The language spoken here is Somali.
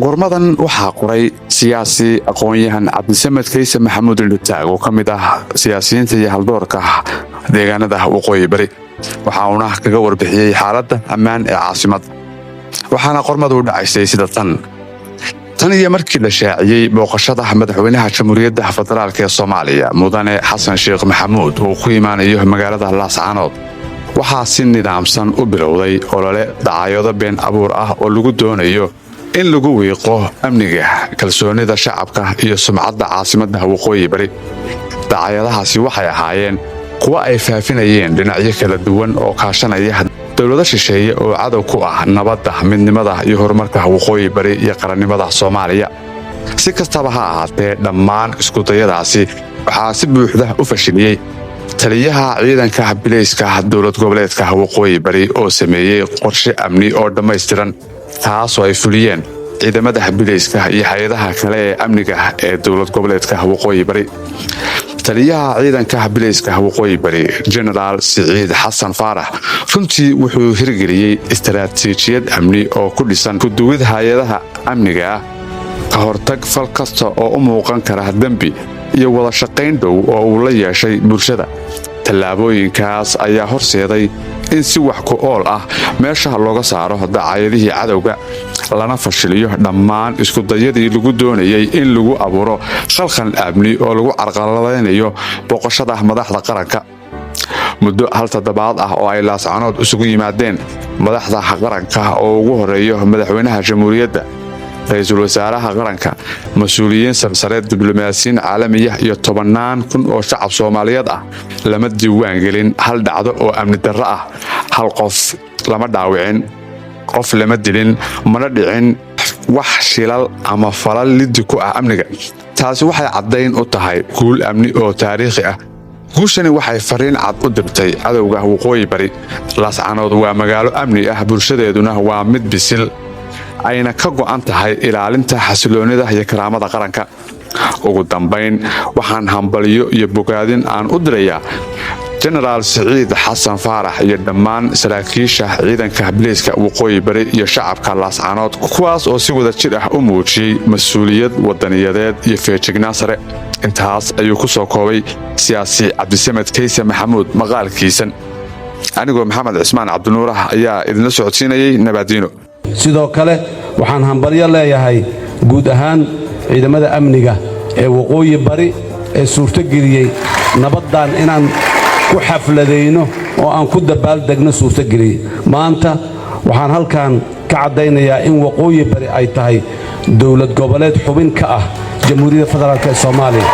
Qormadan waxaa qoray siyaasi aqoon-yahan Cabdisamed Kayse Maxamuud Indhutaag, oo ka mid ah siyaasiyiinta iyo haldoorka deegaanada Waqooyi Bari. Waxa uuna kaga warbixiyey xaaladda ammaan ee caasimadda, waxaana qormadu u dhacaysay sida tan. Tan iyo markii la shaaciyey booqashada madaxweynaha Jamhuuriyadda Federaalka ee Soomaaliya, Mudane Xasan Sheekh Maxamuud, uu ku imaanayo magaalada Laascaanood, waxaa si nidaamsan u bilowday olole dacaayado been abuur ah oo lagu doonayo in lagu wiiqo amniga, kalsoonida shacabka iyo sumcadda caasimadda Waqooyi Bari. Dacaayadahaasi waxay ahaayeen kuwo ay faafinayeen dhinacyo kala duwan oo kaashanaya dowlado shisheeye oo cadow ku ah nabadda, midnimada iyo horumarka Waqooyi Bari iyo qarannimada Soomaaliya. Si kastaba ha ahaatee, dhammaan iskudayadaasi waxaa si buuxda u fashiliyey taliyaha ciidanka bilayska dowlad goboleedka Waqooyi Bari, oo sameeyey qorshe amni oo dhammaystiran, taasoo ay fuliyeen ciidamada bilayska iyo hay-adaha kale ee amniga ee dowlad goboleedka Waqooyi Bari. Taliyaha ciidanka bilayska Waqooyi Bari, Jenaraal Siciid Xasan Faarax, runtii wuxuu hirgeliyey istaraatiijiyad amni oo ku dhisan kuduwid hay-adaha amniga ah, ka hortag fal kasta oo u muuqan kara dembi, iyo wada shaqayn dhow oo uu la yeeshay bulshada. Tallaabooyinkaas ayaa horseeday in si wax ku ool ah meesha looga saaro dacaayadihii cadowga, lana fashiliyo dhammaan iskudayadii lagu doonayay in lagu abuuro khalkhal amni oo lagu carqaladaynayo booqashada madaxda qaranka. Muddo hal toddobaad ah oo ay Laascanood isugu yimaadeen madaxda qaranka, oo ugu horeeyo madaxweynaha jamhuuriyadda, ra-iisul wasaaraha qaranka, mas-uuliyiin sarsare, diblomaasiyiin caalamiya iyo tobannaan kun oo shacab Soomaaliyeed ah, lama diiwaan gelin hal dhacdo oo amni darro ah. Hal qof lama dhaawicin, qof lama dilin, mana dhicin wax shilal ama falal liddi ku ah amniga. Taasi waxay caddayn u tahay guul amni oo taariikhi ah. Guushani waxay fariin cad u dirtay cadowga Waqooyi Bari: Laascanood waa magaalo amni ah, bulshadeeduna waa mid bisil, ayna ka go'an tahay ilaalinta xasiloonnida iyo karaamada qaranka. Ugu dambayn, waxaan hambalyo iyo bogaadin aan u dirayaa Jenaraal Siciid Xasan Faarax iyo dhammaan saraakiisha ciidanka bilayska Waqooyi Bari iyo shacabka Laascanood, kuwaas oo si wada jir ah u muujiyey mas-uuliyad wadaniyadeed iyo feejignaan sare. Intaas ayuu ku soo koobay siyaasi Cabdisamed Kayse Maxamuud maqaalkiisan. Anigoo Maxamed Cismaan Cabdinuurah ayaa idinla socodsiinayay. Nabaadiino. Sidoo kale waxaan hambalyo leeyahay guud ahaan ciidamada amniga ee Waqooyi Bari ee suurtogeliyey nabaddan inaan ku xafladayno oo aan ku dabaaldegno suurtogeliyey. Maanta waxaan halkan ka caddaynayaa in Waqooyi Bari ay tahay dowlad goboleed xubin ka ah Jamhuuriyadda Federaalka ee Soomaaliya.